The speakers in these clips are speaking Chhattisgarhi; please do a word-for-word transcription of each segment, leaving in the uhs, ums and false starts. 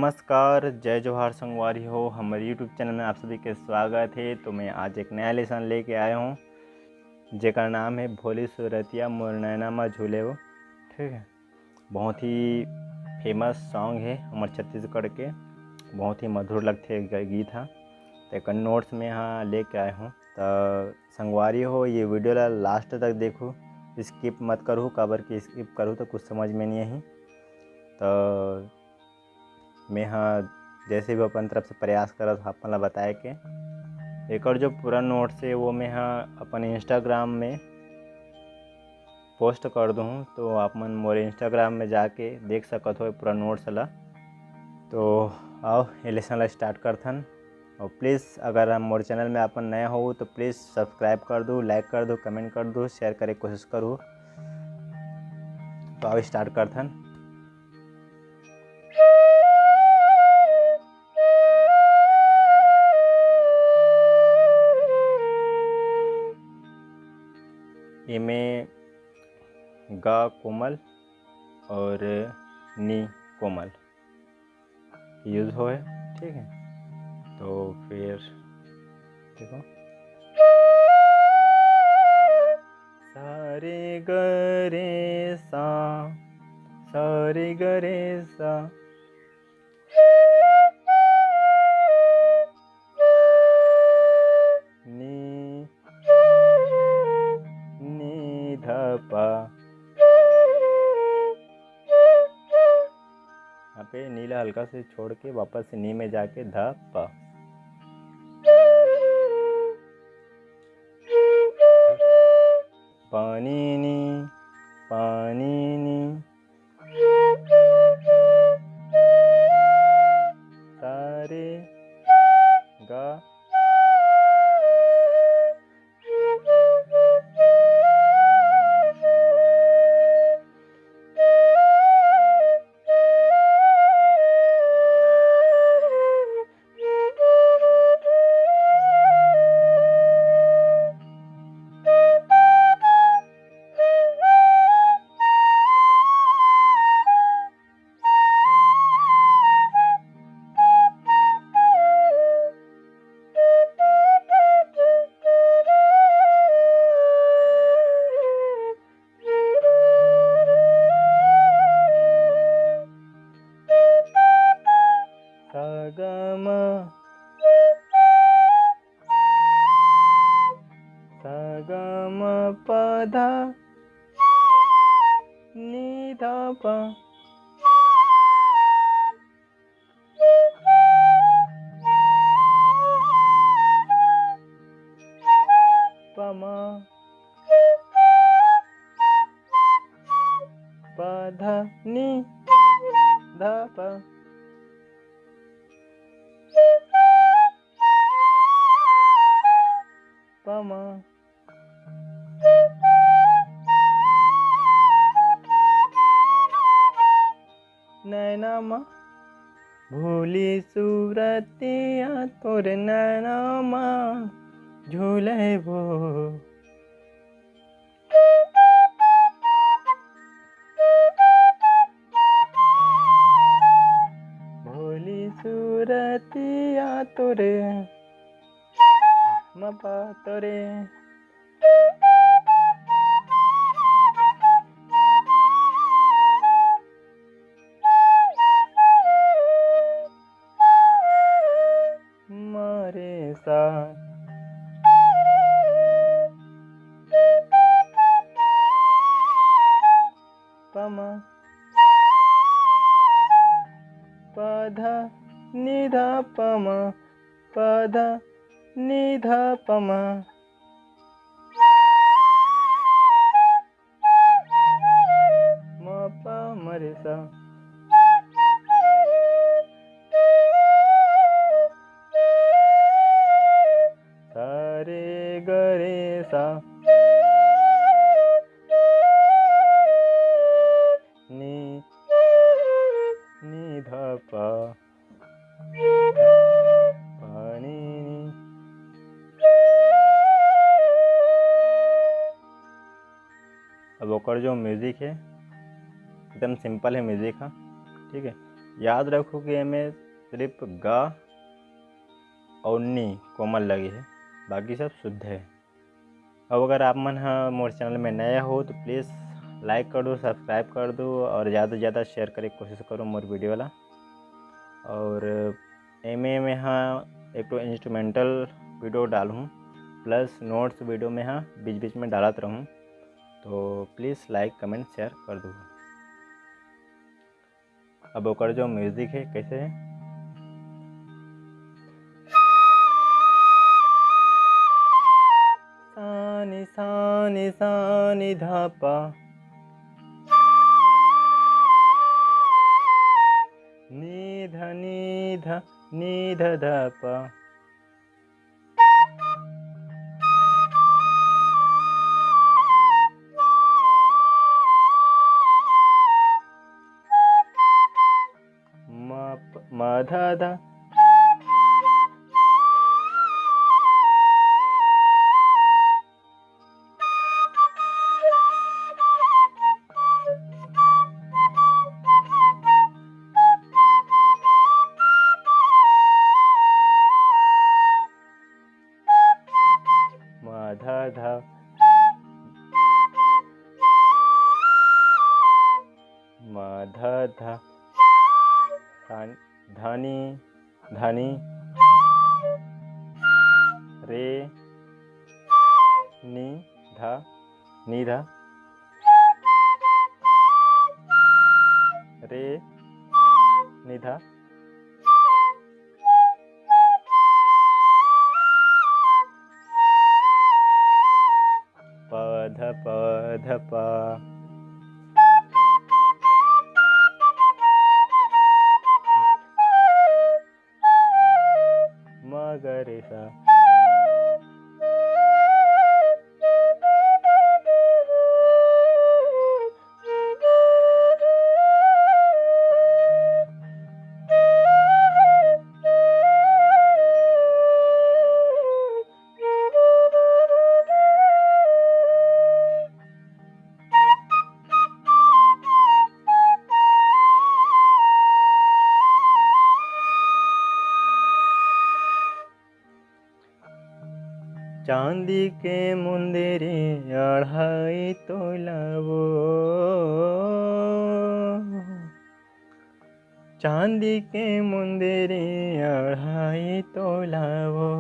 नमस्कार, जय जोहार संगवारी हो, हमर YouTube चैनल में आप सभी के स्वागत है। तो मैं आज एक नया लेसन लेके आया हूँ, जेकर नाम है भोली सूरतिया मोर नैना मा झूले हो। ठीक है, बहुत ही फेमस सॉन्ग है हमर छत्तीसगढ़ के, बहुत ही मधुर लगथे ग-, गीत ह। तो एकर नोट्स में यहाँ लेके आए हूँ। तो संगवारी हो, ये वीडियो ला लास्ट तक देखो, स्किप मत करो, काबर कि स्किप करो तो कुछ समझ में नहीं आई। तो मैं ह जैसे भी अपन तरफ से प्रयास करत हूँ अपन ला बताए के। एकर जो पूरा नोट्स है वो मैं ह अपन इंस्टाग्राम में पोस्ट कर दूँ, तो आप मन मोर इंस्टाग्राम में जाके देख सकत हो पूरा नोट्स ला। तो आओ, ये लेसन ला स्टार्ट करथन। और प्लीज़, अगर हम मोर चैनल में अपन नया हो तो प्लीज़ सब्सक्राइब कर दो, लाइक कर दो, कमेंट कर दो, शेयर करे कोशिश करो। तो आओ, स्टार्ट करथन। एमे गा कोमल और नी कोमल यूज होए, ठीक है। तो फिर देखो, सारे गरे सा, सारे गरे सा, नी, नी ध पा। यहाँ पे नी ला हल्का से छोड़ के वापस से नी में जाके ध पा। पानी नी, पानी नी। सारे गा। सा गा मा। सा गा मा पा धा नी धा पा। पा मा। पा धा नी धा पा। पा मा। नैना मा भोली सूरतिया तोर नैना मा झूले वो। भोली सूरतिया तोर मा पा तोरे। मारे सा। पा मा। पा धा नी धा पा मा। पा धा नी धा पा मा। मा पा मा रे सा। सा रे ग रे सा। नी, नी धा पा। पानी। अब ओकर जो म्यूजिक है, एकदम सिंपल है म्यूजिक, हाँ, ठीक है। याद रखो कि एमे सिर्फ ग और नी कोमल लगे हे, बाकी सब शुद्ध हे। अब अगर आप मन ह मोर चैनल में नया हो तो प्लीज लाइक कर दो, सब्सक्राइब कर दो और ज़्यादा से ज़्यादा शेयर करे के कोशिश करो मोर वीडियो ला। और एमे में हाँ एक तो इंस्ट्रूमेंटल वीडियो डालूँ, प्लस नोट्स वीडियो में हाँ बीच बीच में डालत रहूँ, तो प्लीज लाइक कमेंट शेयर कर दो। अब ओकर जो म्यूजिक है कैसे है, सानी सानी सानी धापा, नी ध नी ध नी ध धापा। म प- म ध ध। म ध ध। म ध ध। धनी धनी। रे नी ध नी ध। रे नी ध। प ध प ध प। म ग रे सा। चांदी के मुंदरी अढ़ाई तोला वो। चांदी के मुंदरी अढ़ाई तोला वो।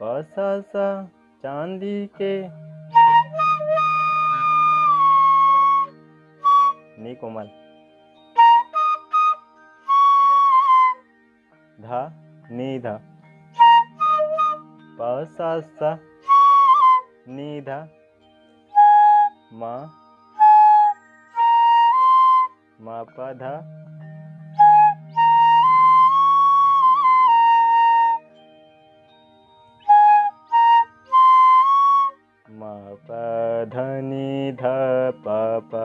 प सा सा चांदी के। नी कोमल। ध नी ध। प सा सा नी ध। म म प ध। म प ध नी ध प प।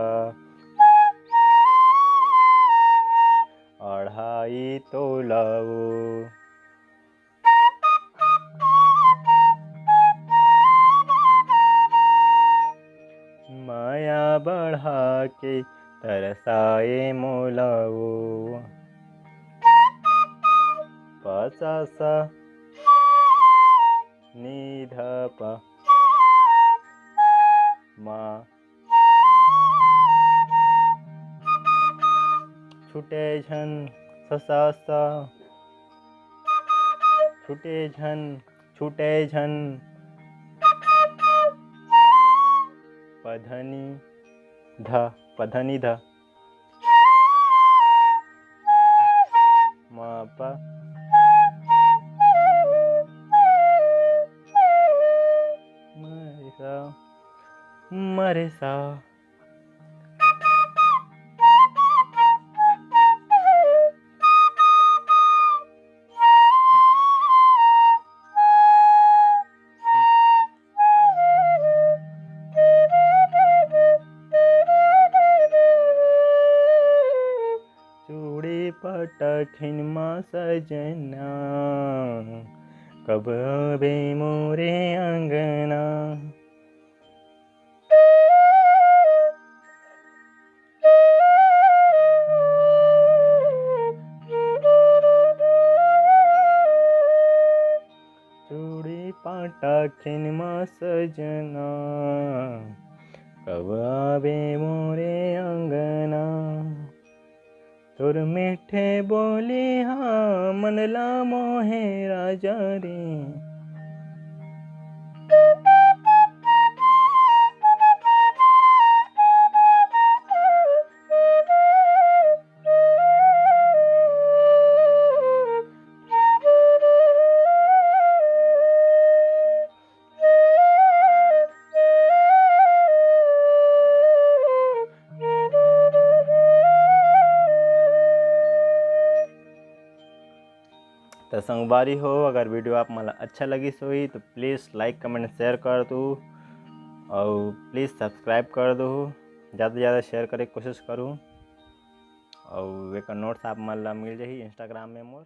अढ़ाई तोला वो। मया बढ़ा के तरसाए मोला वो। प सा सा नी ध प। म छूटे झन स सा सा। छूटे झन छूटे झन। प ध नी ध। प ध नी ध। म प। म रे सा। म रे सा। चूड़ी पटखिन मा सजना, कब आबे मोरे अंगना। कठिन मा सजना, कब आबे मोरे अंगना। तोर मीठे बोली हा मन ला मोहे राजा रे। त संगवारी हो, अगर वीडियो आप मन ला अच्छा लगिस होही तो प्लीज लाइक, कमेंट, शेयर कर दू, और प्लीज सब्सक्राइब कर दू। ज़्यादा से ज़्यादा शेयर करे के कोशिश करू, और एकर नोट्स आप मन ला मिल जाही इंस्टाग्राम में मोर।